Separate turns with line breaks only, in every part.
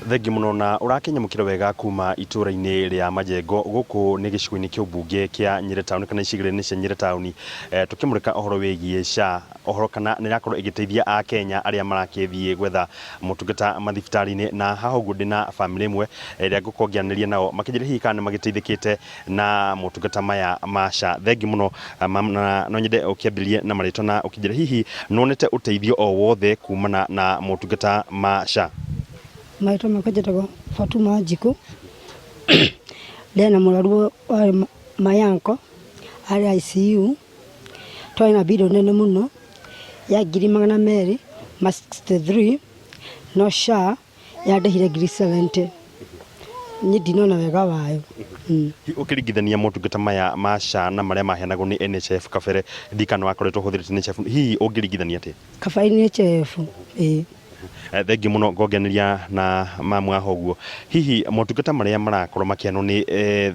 Thengiũ mũno na ũrakĩnyamũkĩra wega kuma itũra-inĩ rĩa Majengo gũkũ nĩ gĩcigo-inĩ kĩa ũmbunge kĩa Nyĩrĩ Town kana icigĩrĩra-inĩ cia Nyĩrĩ Town. Tũkĩmũrĩka ũhoro wĩgiĩ SHA ũhoro kana nĩ ĩrakorwo ĩgĩteithia Akenya arĩa marakĩthiĩ gwetha motungata mathibitarĩ-inĩ na haha ũguo ndĩna bamĩrĩ ĩmwe ĩrĩa ngũkorwo ngĩaranĩria nao makĩnjĩra hihi kana nĩ magĩteithĩkĩte na motungata maya ma SHA. Thengiũ mũno ma'am na no nyende ũkĩambĩrĩrie na marĩtwa na ũkĩnjĩre hihi nĩwonete ũteithio o wothe kumana na motungata ma SHA?
Marĩtwa makwa njĩtagwo Fatuma Wanjikũ, ndena mũrwaru warĩ my uncle arĩ ICU, twarĩ na bill nene mũno ya 263,000 no SHA yandĩhire 70,000. Niĩ ndinona wega wayo.
Ũkĩringithania motungata maya ma SHA na marĩa maheanagwo nĩ NHIF kabere, ndiũĩ kana nĩ wakoretwo ũhũthĩrĩte NHIF, hihi ũngĩringithania atĩa?
Kaba NHIF, ĩĩ.
Thengiũ mũno ngongereria na mamu haha ũguo, hihi motungata marĩa marakorwo makĩheanwo nĩ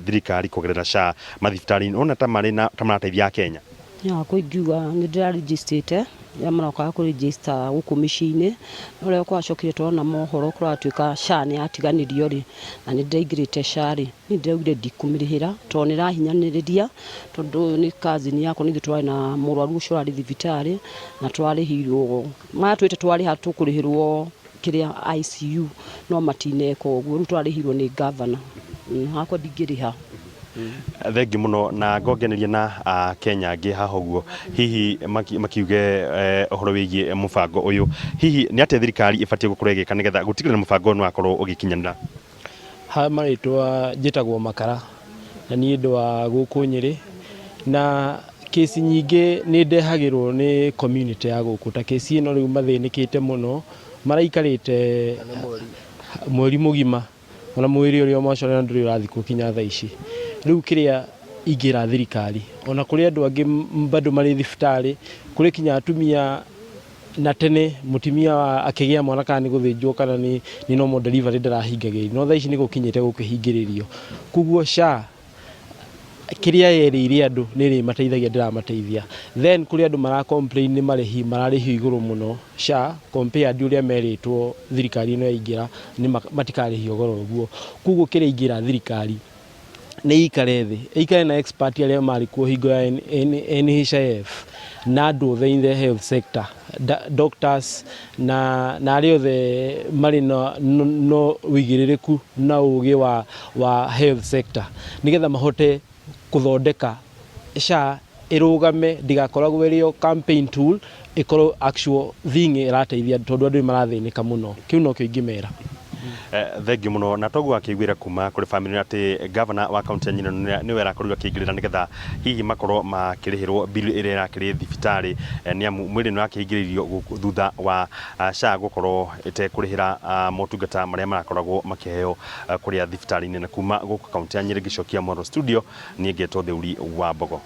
thirikari kũgerera SHA mathibitarĩ-inĩ, ũrona ta marĩ na ta marateithia Akenya?
Niĩ hakwa ingiuga nĩ ndĩra register ĩte rĩrĩa marokaga kũ register gũkũ mĩciĩ-inĩ, no rĩrĩa gwacokire tũrona mohoro kũratuĩka SHA nĩ yatiganĩrio rĩ, na nĩ ndĩraingĩrĩte SHA rĩ, niĩ ndĩraugire ndikũmĩrĩhĩra tondũ nĩ ĩrahinyanĩrĩria, tondũ nĩ cousin yakwa nĩ ithuĩ tũrarĩ na mũrwaru ũcio ũrarĩ thibitarĩ, na tũrarĩhirwo, maratwĩrĩte twarĩha tũkũrĩhĩrwo kĩrĩa ICU no matineka ũguo, rĩu tũrarĩhirwo nĩ ngavana, hakwa ndingĩrĩha.
Thengiũ mũno na ngongereria na Akenya angĩ haha ũguo, hihi makiuge ũhoro wĩgiĩ mũbango ũyũ, hihi nĩ atĩa thirikari ĩbatiĩ gũkorwo ĩgĩka nĩgetha gũtigĩrĩra mũbango ũyũ nĩ wakorwo ũgĩkinyanĩra?
Ha marĩtwa njĩtagwo Makara na niĩ ndĩ wa gũkũ Nyĩrĩ na kĩci nyingĩ nĩ ndehagĩrwo nĩ community ya gũkũ ta kĩci ĩno rĩu mathĩnĩkĩte mũno maraikarĩte mweri mũgima ona mwĩrĩ ũrĩa ũmacorera ndũrĩ ũrathikwo kinya thaa ici. Rĩu kĩrĩa ingĩra thirikari ona kũrĩ andũ angĩ bado marĩ thibitarĩ, kũrĩ kinya atumia na tene mũtumia akĩgĩa mwana kana nĩ gũthĩnjwo kana nĩ normal delivery ndarahingagĩrĩrio no thaa ici nĩ gũkinyĩte gũkĩhingĩrĩrio. Koguo SHA kĩrĩa yerĩire andũ nĩ ĩrĩmateithagia ndĩramateithia. Then kũrĩ andũ mara complain nĩ marĩhi mararĩhio igũrũ mũno SHA compared ũrĩa merĩtwo thirikari ĩno yaingĩra matikarĩhio goro ũguo. Koguo kĩrĩa ingĩra thirikari nĩ ĩikare thĩ, ĩikare na expert arĩa marĩ kuo hingo ya NHIF na andũ othe in the health sector, doctors na arĩa othe marĩ na ũigĩrĩrĩku na ũgĩ wa health sector nĩgetha mahote kũthondeka SHA ĩrũgame ndĩgakoragwo ĩrĩ o campaign tool, ĩkorwo actual thing ĩrateithia andũ tondũ andũ nĩ marathĩnĩka mũno. Kĩu nokĩo ingĩmera.
Thengiũ mũno na toguo akĩiguĩra kuma kũrĩ bamĩrĩ atĩ gavana wa kaunti ya Nyĩrĩ nĩwe arakorirwo akĩingĩrĩra nĩgetha hihi makorwo makĩrĩhĩrwo bill ĩrĩa ĩrakĩrĩ thibitarĩ nĩ amu mwĩrĩ nĩ wakĩhingĩrĩirio thutha wa SHA gũkorwo ĩtekũrĩhĩra motungata marĩa marakoragwo makĩheo kũrĩa thibitarĩ-inĩ. Na kuma gũkũ kaunti ya Nyĩrĩ ngĩcokia mwaro studio niĩ ngetwo Theuri wa Mbogo.